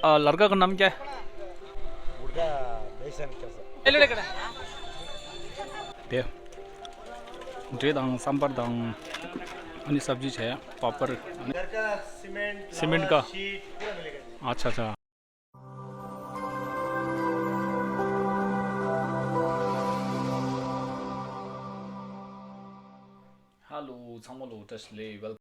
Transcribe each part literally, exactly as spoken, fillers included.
आ, लड़का का नाम क्या है? मुर्गा बेसन का सर। ले, ले, ले, ले। दे। འབྲས་དང་སམ་བར་དང་ཨ་ནི་སབ་ཇི་བྱས། པ་པར། ཨ་ནི་घर का सीमेंट, सीमेंट का। लावा, शीट पूरा मिलेगा। अच्छा, अच्छा। Hello, ཚང་མ་ལ་བཀྲ་ཤིས་བདེ་ལེགས། Welcome.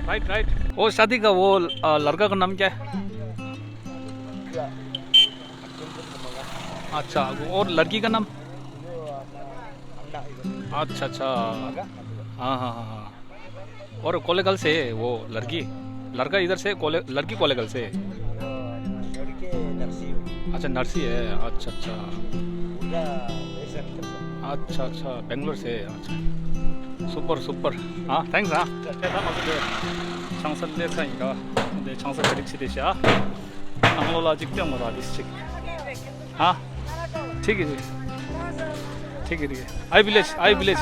Right, right. वो शादी का, वो, अ, लड़का का नाम क्या है? अच्छा, और लड़की का नाम? अच्छा, अच्छा। हाँ, हाँ, हाँ, हाँ। और कोलेगल से है वो लड़की? लड़का इधर से, कोले-, लड़की कोलेगल से है? लड़के नरसी। अच्छा, नरसी है। अच्छा, अच्छा। पूरा वैसे निकलता। अच्छा, अच्छा, बेंगलोर से। अच्छा। Super, super. हाँ, थ्याङ्क्स, हाँ। ཆང་ས་ལས་ས་ཡིན་ག་འདི་ཆང་ས་ག་རིགས་ཞིག་དེ་ཤ། ནང་ལོགས་ལ་ཅིག་སྟོན་དགོས་ར་དེ་ཅིག हाँ। ठीक है जी। ठीक है, ठीक है। आई विलेज, आई विलेज।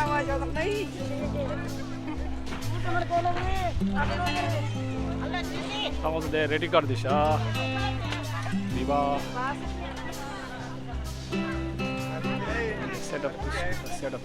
तमस दे रेडी कर दिशा। विवा। Setup, setup. Setup.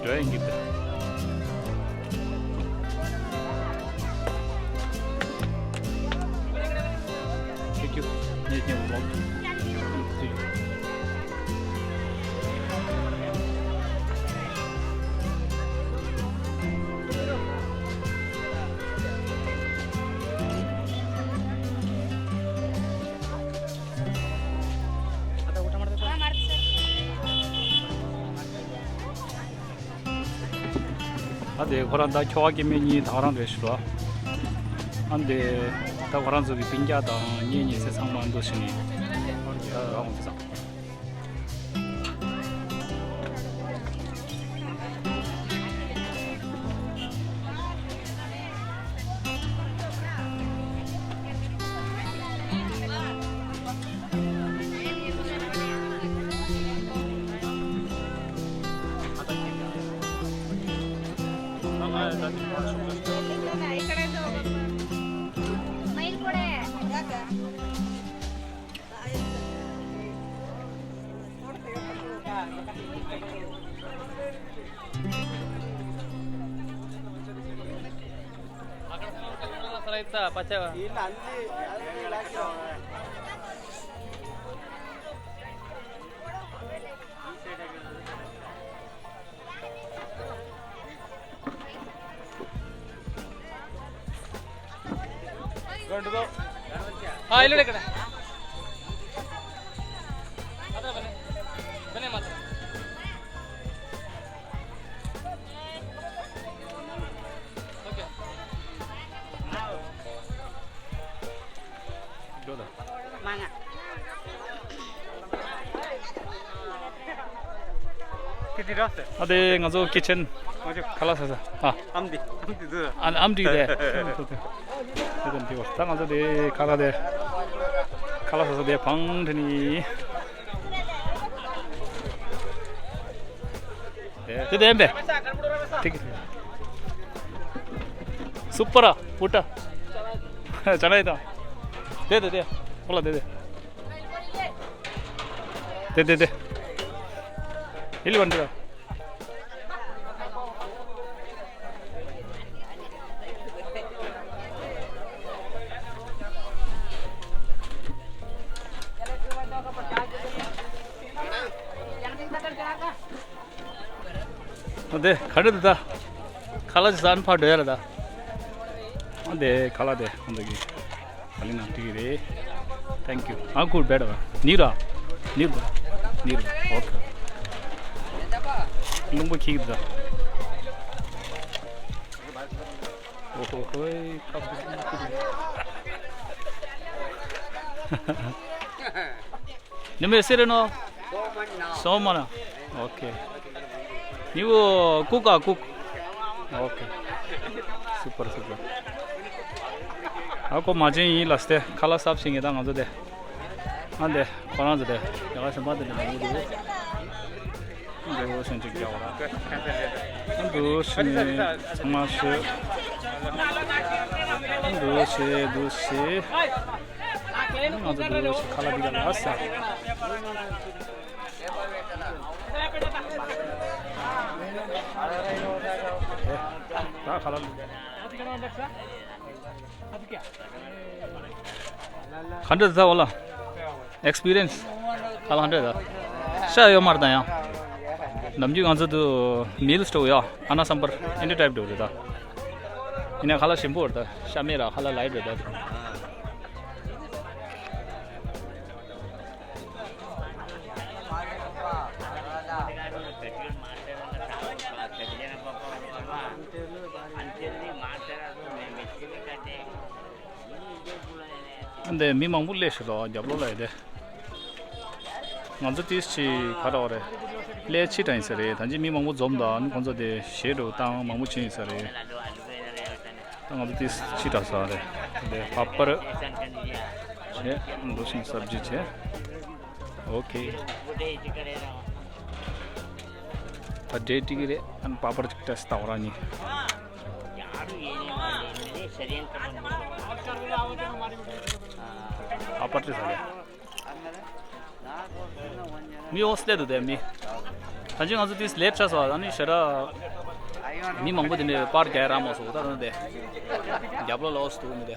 འགྲོ་ཡིན་གྱི་འདུག Thank you. ངས་ཀྱང་ལོག་ཏུ། ཨ་དེ་ཁོ་རང་ད་ཁྱོ་ག་སྐྱེ་དམན་གཉིས་ད་ག་རང་རེད་ཞུ་རོགས། ཨ་དེ་ད་ཁོ་རང་ཚོ་གི་སྤུན་ཀྱག་དང་གཉེན་ཉེ་ཚན་ཚང་མ་འདུ་བྱས་ནས་ད་རང་ཚོ་ཚང་། हाँ, इल्लडे कड़े। अदर बने, बने मात्र। ओके। मांगा। ཨ་དེ་ང་ཚོ་ཀི་ཆེན་ཁ་ལག་ཟ་ས། ཨ། ཨམ་དེ་ཨམ་དེ་ཟ། ཨ་ཨམ་དེ་དེ། དེ་དེ་འདི་བ། ད་ང་ཚོ་དེ་ཁ་ལག་དེ་ཁ་ལག་ཟ་ས་དེ་བང་དེ་ནི། དེ་དེ་ཨེམ་པེ། ཐིག་སུ་པར་པུ་ཏ། ཅ་ལ་ཡི་ད། དེ་དེ་དེ། ཁོ་ལ་དེ་དེ། དེ་དེ་དེ། ཧེ་ལི་ཝན་དེ། ཨ་དེ་ག་རེ་འདུག་ད། ཁ་ལག་ཅིག་ཟ་ན་ཕར་འགྲོ་ཡ་རེད་ད། ཨ་དེ་ཁ་ལག་དེ་ཨ་འདི་གི་ག་ལི་ན་འགྲིག་གི་རེད། Thank you. ཨ་ཁུར་བེ་ཌ་ནི་ར་ནི་ར་ནི་ར། ཨོ་ཁེ། རླུང་པོ་འཁྱིལ་གི་འདུག་ད། ཨོ་ཧོ་ཧོའི་ཁ་བུ་ཁུ་རེད། ནི་མེ་སེ་རེ་ནོ། སོ་མ་ན། ཨོ་ཁེ། ནི་བོ་ཀུག་ཨ་ཀུག་ཨོ་ཁེ། སུ་པར་སུ་པར། ཨ་ཁོ་མ་ཅན་ཡིན་ལ་སྟེ་ཁ་ལག་སབ་ཤིང་ངེ་ད་ང་ཚོ་དེ། ཨ་འདེ་ཁོ་རང་ཚོ་དེ་ཡ་ག་སེམས་པ་དེ་ནས་མི་འདུག་འདུག་སེམས་ཅིག་རྒྱག་པ་ར། འདུག་སེམས་ཚང་མ་ཤི། འདུག་སེ་འདུག་སེ། ང་ཚོ་འདུག་སེ་ཁ་ལག་འདི་ག་ལ་ཟ། ད་ཁ་ལག་ག་འདྲ་ཟ་བ་ལ། ཨེག་སི་པི་རི་ཡན་སི། ཁ་ལག་ག་འདྲ་ཟ། ཤ་ཡོད་མ་རེད་ད་ཡང་། ནམ་རྒྱུན་ང་ཚོ་དུ་མིལ་སི་འགྲོ་ཡ། ཨ་ན་སམ་པར་ཨེ་འདྲ་ཊའིབ་འགྲོ་རེད་ད། ཡིན་ན་ཁ་ལག་ཞིམ་པོ་རེད་ད། ཤ་མེད་ར་ཁ་ལག་ལའིཊ་རེད་ད། འདི་མི་མང་པོ་སླེབས་ཤག་ད་རྒྱབ་ལོགས་ལ་ཡོད་དེ། ང་ཚོ་ཏིས་ཅི་ག་རེ་རེད། སླེ་ཕྱི་དྲགས་ཡིན་ས་རེད། ད་ཅི་མི་མང་པོ་འཛོམས་དང་ཁོང་ཚོ་དེ་གཞས་འགྲོ་བཏང་མང་པོ་བྱས་ཡིན་ས་རེད། ད་ང་ཚོ་ཏིས་ཕྱི་དྲགས་ས་རེད། དེ་པ་པར་བྱས་འདུག་ཤིང་སབ་ཇི་བྱས། ཨོ་ཁེ། ད་འབྲས་ཏིག་རེད། ཨན་པ་པར་ཅིག་ཏེས་ཏ་བ་ར་ནི། པ་པར་ཅིག་ཟ་ལེ། མི་འོ་སླེབས་འདུག་དེ་མི། ད་ཅི་ང་ཚོ་དེ་སླེབས་ཆགས་སོང་། ཨ་ནི་ཞེ་དྲག་མི་མང་པོ་དེ་ནས་པར་རྒྱག་རག་མ་སོང་། ད་ད་དེ་རྒྱབ་ལོགས་ལ་འོ་སུ་འདུག་མི་དེ།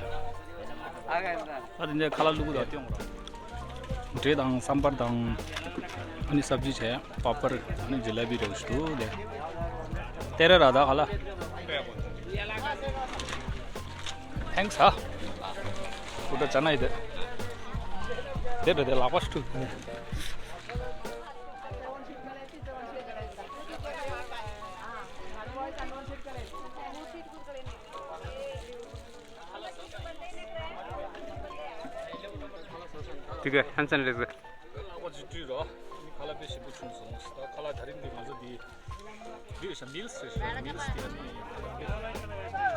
ད་དེ་འདྲའི་ཁ་ལག་བླུག་གི་འདུག་སྟེང་འོང་ར། འབྲས་དང་སམ་པར་དང་ཨ་ནི་སབ་ཇི་བྱས། པ་པར་ཨ་ནི་ཇི་ལ་བི་འདྲ་བོ་ཞིག་འདུག་དེ། ཏེ་རེ་ར་ད་ཁ་ལག། Thanks ཧ། ཨུ་ད་ཅ་ན་ཡི་དེ། དེ་འདྲ་དེ་ལག་པ་ཞིག་འཁྲུ། ཐིག་གེ་ཧན་སན་རེད་ཟེར། ལག་པ་ཅིག་བཀྲུས་རོགས། ཁ་ལག་དཔེ་ཞིམ་པོ་བྱུང་སོང་། ད་ཁ་ལག་ད་རིང་འདི་ང་ཚོ་འདི་འདི་ཡོད་ཤག་མིལ་སི་རེད་ཤག་མིལ་སི་དེ་ནི་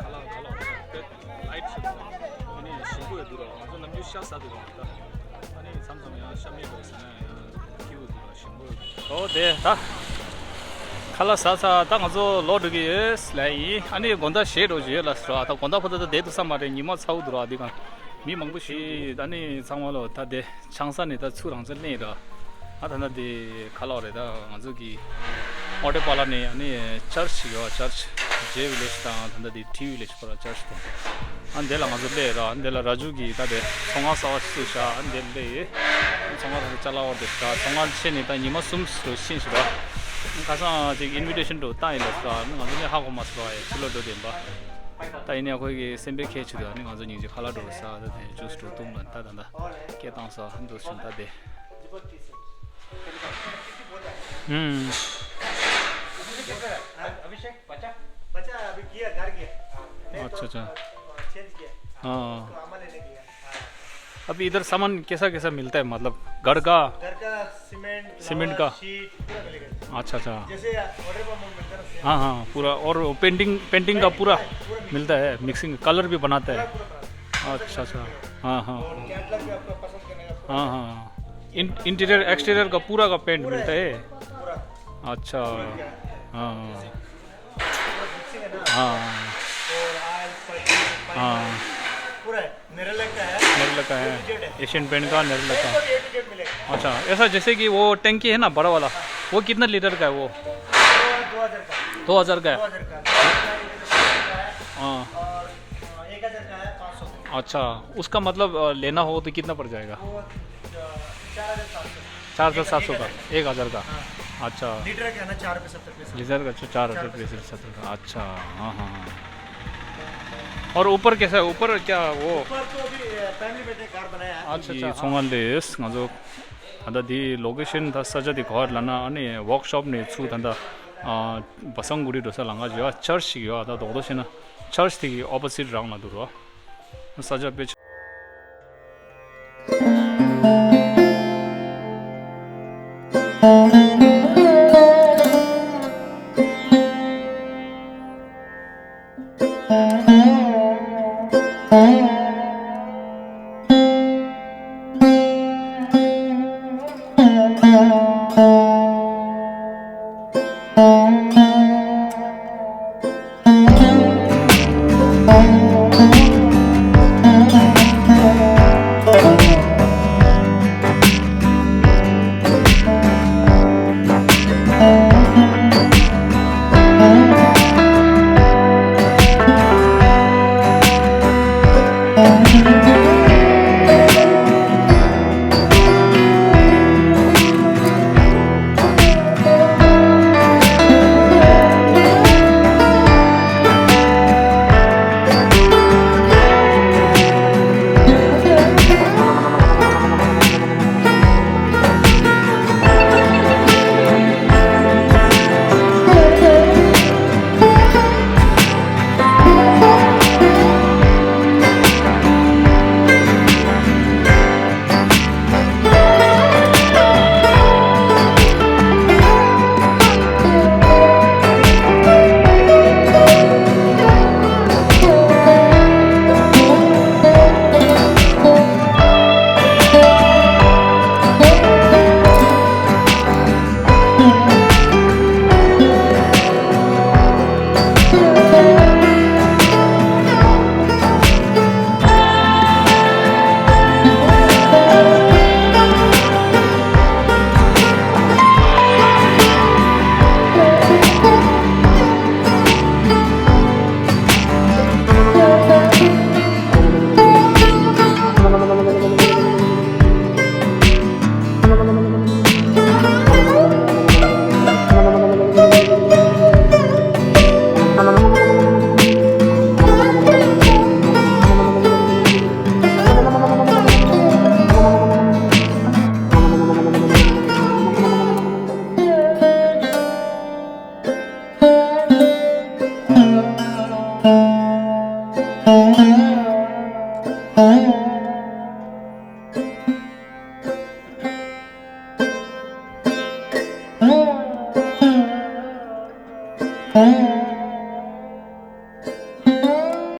ཁ་ལག་ཁ་ལག་དཔེ་ལའིཊ་ཞིག་རེད། ཨ་ནི་ཞིམ་པོ་ཡོད་འདུག་རོགས། ང་ཚོ་ནམ་རྒྱུན་ཤ་ཟ་འདུག་རོགས། ད་ཨ་ནི་མཚམས་མཚམས་ཡང་ཤ་མེད་འགྲོ་ཟ་ན་ཡང་སྐྱིད་པོ་འདུག་རོགས། ཞིམ་པོ་ཡོད་འདུག་ཨོ་དེ་ད་ཁ་ལག་ཟ་ཚར། ད་ང་ཚོ་ལོག་འགྲོ་གི་ཡོད་ལབ་ཡིན། ཨ་ནི་དགོང་དག་གཞས་འགྲོ་བཞིན་ཡོད་ལབ་ཟེར་རོགས། ད་དགོང་དག་ཕོ་ད་ད་བསྡད་ཐུབ་ས་མ་རེད། ཉི་མ་ཚ་བོ་འདུག་རོགས། འདི་གང་མི་མང་པོ་ཞིག་ཨ་ནི་ཚང་མ་ལོ་ད་དེ། ཆང་ས་ནས་ད་ཚུར་རང་ཚོ་གླེང་ར། ཨ་ད་ད་དེ་ཁ་ལག་རེད། ད་ང་ཚོ་གི་ཨོ་ཏེ་པ་ལ་ནས་ཨ་ནི་ཅར་ཆི་ཡོད། ཅར་ཆི་ཇེ་ཝི་ལེ་ཇི་དང་ད་ད་དེ་ཊི་ཝི་ལེ་ཇི་བར་ཅར་ཆི་དེ། ཨ་འདི་ལ་ང་ཚོ་སླེབས་ར། ཨ་འདི་ལ་ར་ཇུ་གི་ད་དེ་ཚོང་ཁང་གསར་པ་ཞིག་བཙུགས་ཤག་ཨ་འདི་སླེབས་ཡོད། ཚོང་ཁང་ད་དེ་ཅ་ལག་དབོར་དེ་ཤག་ཚོང་ཁང་ཕྱེ་ནས་ད་ཉི་མ་གསུམ་ཙམ་ཕྱིན་ཤག་ར། ཁ་སང་ཅིག་ཨིན་ཝི་ཊེ་ཤན་འདྲ་བོ་བཏང་ཡིན་ལབ་ཤག་ང་ཚོ་ནས་ཧ་གོ་མ་སོང་ར། ཡ་ཕྱི་ལོགས་འགྲོ་བསྡད་ཡིན་པ། ད་ཡིན་ནའི་ཁོ་གི་སེམས་པའི་ཁྱད་ཆོས་དང་ནི་ང་ཚོ་སྙིང་རྗེ་ཁ་ལག་འགྲོ་ས་ད་དེ་ཇུས་འགྲོ་བཏུང་ལ་ད་ད་ད་སྐད་བཏང་ས་འདུག་ཆུང་ད་དེ། हम्म। अभिषेक, बच्चा? बच्चा अभी गया, घर गया। हाँ, मैं अच्छा, तो, अच्छा। अ, चेंज किया। हाँ। उसको अम्मा लेने गया। हाँ। अभी इधर सामान कैसा कैसा मिलता है, मतलब घर का? घर का सीमेंट, सीमेंट का? शीट पूरा मिलेगा। अच्छा, अच्छा। जैसे ऑर्डर पर मिलता है ना, सेम। हाँ, हाँ, पूरा। और पेंटिंग, पेंटिंग का पूरा मिलता है, मिक्सिंग, कलर भी बनाता है? पूरा, पूरा बनाता है। अच्छा, अच्छा। हाँ, हाँ। और कैटलॉग भी आपको पसंद करने का पूरा। हाँ, हाँ। इन-, इंटीरियर, एक्सटीरियर का पूरा का पेंट मिलता है? पूरा। अच्छा। हाँ, हाँ। हाँ। हाँ। पूरा नेरला का है। नेरला का है। A to Z है। एशियन पेंट का, नेरला का। A to Z मिलेगा। अच्छा, ऐसा जैसे कि वो टंकी है ना, बड़ा वाला, वो कितना लीटर का है वो? वो दो हज़ार का। दो हज़ार का है? दो हज़ार का। हाँ। और, अ, एक हज़ार का है, पाँच सौ का। अच्छा, उसका मतलब, अ, लेना हो तो कितना पड़ जाएगा? वो, अ, चार हज़ार सात सौ। चार हज़ार सात सौ का, एक हज़ार का। हाँ। अच्छा। लीटर का है ना, चार रुपये सत्तर पैसे। लीटर का, अच्छा, चार रुपये सत्तर का। अच्छा, हाँ, हाँ, हाँ। और ऊपर कैसा है? ऊपर क्या वो? ऊपर तो अभी, अ, फैमिली बैठने घर बनाया है। अच्छा, अच्छा, ཚོང་ཁང་ལས་ང་ཚོ་ད་ལྟ་འདི་ལོ་ཀེ་ཤན་ད་ས་ཆ་འདི་ག་པར་ལབ་ན་ཨ་ནི་ཝོག་ཤོབ་ནས་ཚུར་ད་ལྟ་ཨ་བ་སང་གུ་རི་འགྲོ་ས་ལམ་ཁ་ཅིག་ཡོད། ཆར་ཅིག་ཡོད། ད་རྡོག་རྡོག་བྱས་ན་ཆར་དེ་གི་ཨོ་པོ་སིཊ་རང་ལ་འདུག་རོ། ས་ཆ་དཔེ་ཆ།